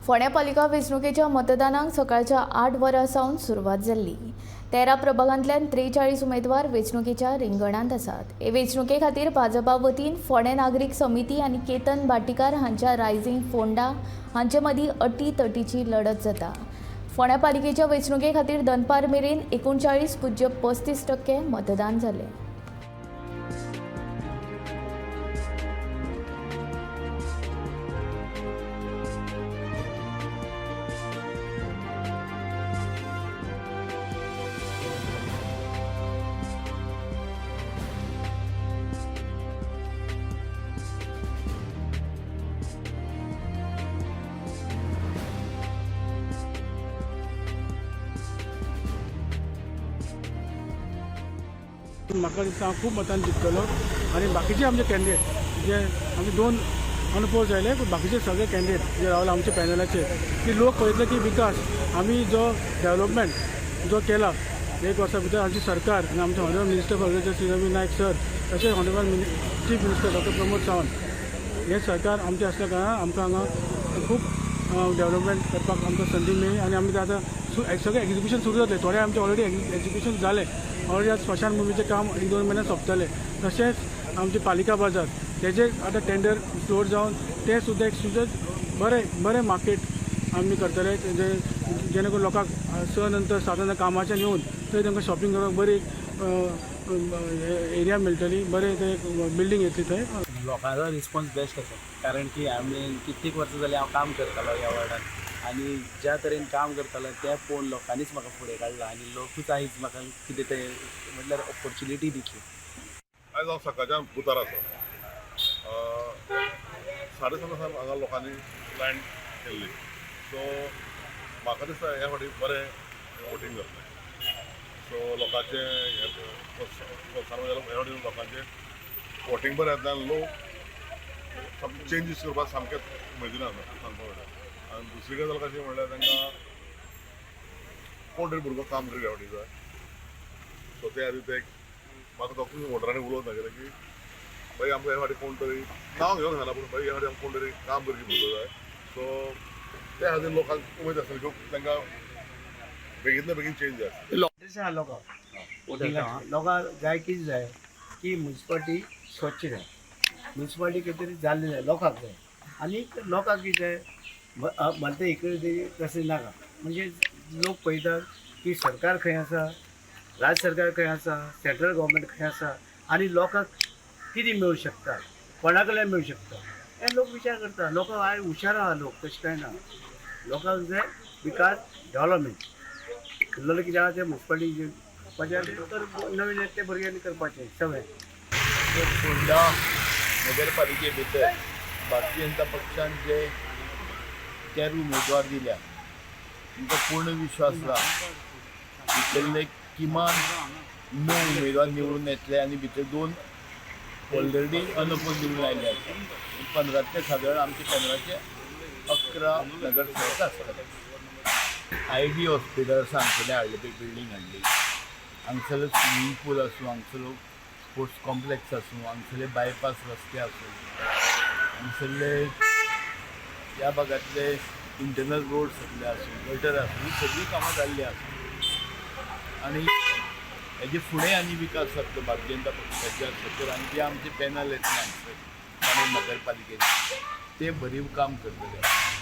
फोंड्या पालिका वेंचणुकेच्या मतदानाक सकाळच्या 8 वरां सावन सुरवात जाल्ली. 13 प्रभागांतल्यान 43 उमेदवार वेंचणुकेच्या रिंगणांत आसात. हे वेंचणुके खातीर भाजपा वतीन फोंडें नागरीक समिती आनी केतन भाटीकार हांच्या रायझिंग फोंडा हांचे मदीं अटीतटीची लढत जाता. फोंड्या पालिकेच्या वेंचणुके खातीर दनपार मेरेन 39.35% मतदान जालें. म्हाका दिसता हांव खूब मतान जिखतलो आनी बाकीचे आमचे कॅन्डिडेट जे आमचे 2 अनपोज आयले, पूण बाकीचे सगळे कॅन्डिडेट जे रावले आमच्या पॅनलाचेर की लोक पळयतले की विकास आमी जो डेवलपमेंट जो केला एक वर्सा भितर आमची सरकार आनी आमचे honourable minister for agriculture Shri Ravi Naik sir, तशेंच honourable chief minister doctor Pramod Sawant, हें सरकार आमचें आसल्या कारणान आमकां हांगा खूब डेवलपमेंट करपाक आमकां संदी मेळ्ळी आनी आमी आतां सगळें एग्जिक्युशन सुरू जातलें. थोडें आमचें ऑलरेडी एग्जिक्युशन जालें. ऑलरेडी आतां स्मशानभुमीचें काम 1-2 म्हयन्यान सोंपतलें. तशेंच आमचे पालिका बाजार तेजें आतां टेंडर फ्लोर जावन तें सुद्दां एक सुद्दां बरें बरें मार्केट आमी करतले, जेणे करून लोकांक 6 नंतर 7 नंतर कामाच्यान येवन थंय तांकां शॉपिंग करपाक बरी एरिया मेळटली, बरें ते बिल्डींग येतली थंय. लोकांचो रिस्पॉन्स बेस्ट आसा, कारण की आमी कित्येक वर्सां जालीं हांव काम करतालो ह्या वॉर्डान आनी ज्या तरेन काम करतालो तें पळोवन लोकांनीच म्हाका फुडें काडला आनी लोकूच आयज म्हाका कितें तें म्हटल्यार ऑपोर्चुनिटी दितली. आयज हांव सकाळच्यान बुथार आसा. 7:30 सावन हांगा लोकांनी लायन केल्ली. सो म्हाका दिसता ह्या फावटी बरें वोटींग जातलें. सो लोकांचें हें प्रोत्साहन ह्या फावटी लोकांचें वोटींग बरें जातलें आनी लोक सामके चेंजीस करपाक सामकें उमेदीन आसा सांगपा म्हणल्यार. आनी दुसरी गजाल कशी म्हणल्यार तांकां कोण तरी भुरगो काम करी ह्या फावटी जाय. सो ते खातीर ते म्हाका डॉक्टर वोटरांनी उलोवन सांगिल्लें की भाई आमकां ह्या फावटी कोण तरी नांव घेवंक सांगना, पूण भाई ह्या फावटी आमकां कोण तरी काम करपी भुरगो जाय. सो त्या खातीर लोकांक उमेद आसतली की तांकां बेगीनल्या बेगीन चेंज जाय. आसा लोकांक लोकांक जाय कितें जाय की मुन्सिपालिटी स्वच्छ जाय, मुन्सिपालिटी कितें तरी जाल्लें जाय लोकांक जाय. आनी लोकांक कितें जाय म्हणटा इकडे ते तशें नाका, म्हणजे लोक पळयतात की सरकार खंय आसा, राज्य सरकार खंय आसा, सेंट्रल गव्हर्मेंट खंय आसा आनी लोकांक कितें मेळूं शकता, कोणा कडल्यान मेळूं शकता हें लोक विचार करता. लोकांक आयज हुशार आहा लोक, तशें कांय ना. लोकांक जाय विकास, डेवलपमेंट. उरलेलें कितें आहा तें मुन्सिपालिटी तर नवीन ते भुरग्यांनी करपाचें सगळें. फोंडा नगरपालिके भितर भारतीय जनता पक्षान जे 13 उमेदवार दिल्या तांकां पूर्ण विश्वास आसा भितरले किमान 9 उमेदवार निवडून येतले आनी भितर 2 ऑलरेडी अनअपोज निवडून आयले आसा. 15 सादारण आमचे 15 11 नगरसेवक आसतले. I D hospital आसा हांगसरलें हाडलें, बिल्डींग हाडली. हांगसरलो स्विमींग पूल आसूं, हांगसरलो स्पोर्ट्स कॉम्प्लेक्स आसूं, हांगसरले बायपास रस्ते आसूं, हांगसरले ह्या भागांतले इंटरनल रोड सगळे आसूं, गटर आसूं, ही सगळीं कामां जाल्लीं आसा. आनी हेजे फुडें आनी विकास जातलो भारतीय जनता पक्षाच्या आसत आनी जे आमचे पॅनल येतले हांगसर आनी नगरपालिकेचे ते भरीव काम करतले.